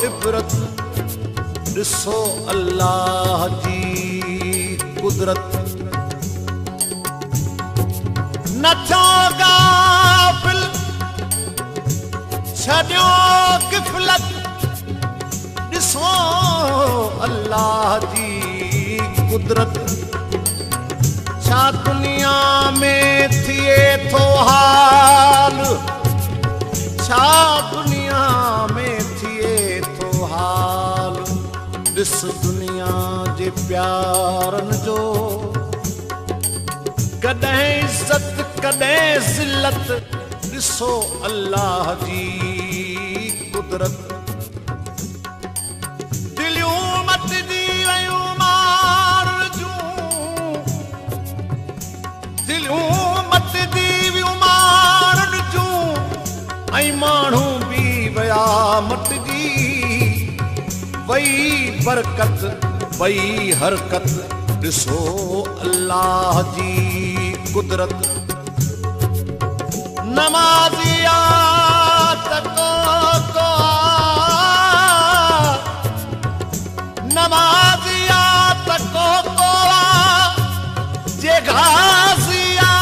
عبرت، ڏسو الله جي قدرت. نه ٿيو غافل، ڇڏيو غفلت، ڏسو الله جي قدرت. ڇا دنيا ۾ ٿئي ٿو حال، ڇا دنيا ۾ ٿئي ٿو حال، ڏس دنيا جي پيارن جو، ڪڏهن عزت ڪڏهن ذلت، ڏسو الله جي قدرت. دليون مٽجي ويون ماڻهن جون، دليون مٽجي ويون ماڻهن جون، ۽ ماڻهو به ويا مٽجي. وئي برڪت وئي حرڪت، ڏسو الله جي قدرت. نمازي آ ته ڪو ڪو آ، نمازي آ ته ڪو ڪو آ، جي غازي آ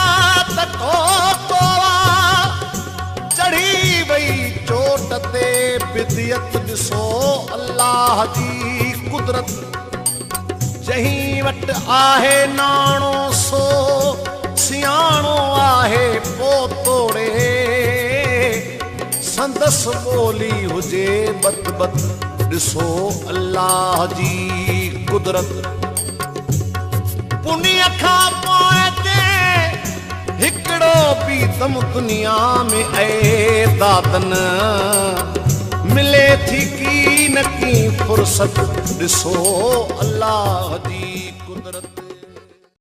ته ڪو ڪو آ، چڙهي وئي چوٽ تي بدعت، ڏسو الله جي قدرت. جنهن وٽ آهي ناڻو سو سياڻو آهي، پو توڙي سندس ٻولي هجي بت بت، ڏسو الله جي قدرت. پنيءَ کان پوءِ تي هڪڙو به دم دنيا ۾ اي دادن، ملي ٿي ڪي نه ڪي فرصت، ڏسو الله جي قدرت.